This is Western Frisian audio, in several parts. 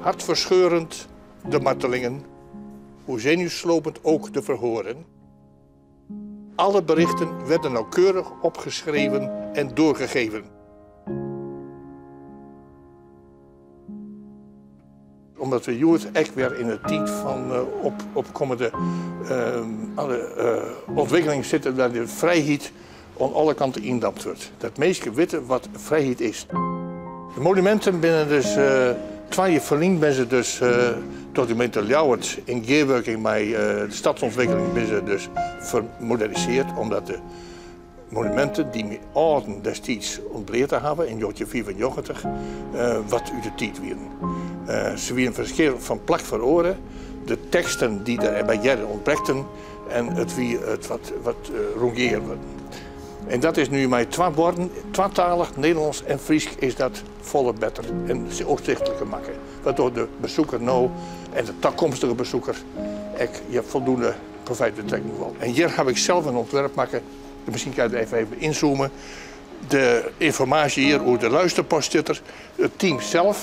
Hartverscheurend de martelingen, hoe zenuwslopend ook de verhoren. Alle berichten werden nauwkeurig opgeschreven en doorgegeven. Omdat we hjoed ek wer yn 'e tiid fan opkommende ûntwikkelings sitte wêr't de frijheid oan alle kanten yndampt wurdt. Dat minsken witte wat frijheid is. De monuminten binne dus twa jier ferlyn binne se dus troch de gemeente Ljouwert yn gearwurking mei de stadsontwikkeling binne se dus fermodernisearre omdat de monuminten dy't myn âlden destiids ûntbleate hawwe yn njoggentjinhûndertfiifennjoggentich wat út de tiid wienen. Se wienen ferskil fan plak feroare, de teksten dy't der by hearden ûntbrekten en it wie it wat wat rûngear wurden. En dat is nu mei twa buorden, twatalich, Nederlânsk en Frysk, is dat folle better en oersichtliker makke. Wêrtroch de besoeker no en de takomstige besoeker ek hjir foldoende profijt út trekken wol. En hjir haw ik sels in ûntwerp makke, miskien kan je der even ynzoome. De ynformaasje hjir oer de luisterpost stiet der. It team sels,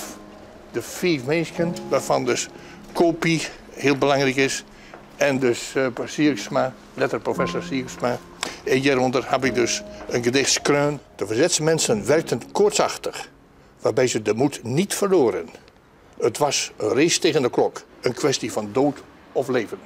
de fiif minsken, wêrfan dus Kopie hiel belangryk is en dus Sierksma, letter professor Sierksma. En hjirûnder haw ik dus in gedicht skreaun. De verzetsmensen werkten koortsachtig, waarbij ze de moed niet verloren. Het was een race tegen de klok, een kwestie van dood of leven.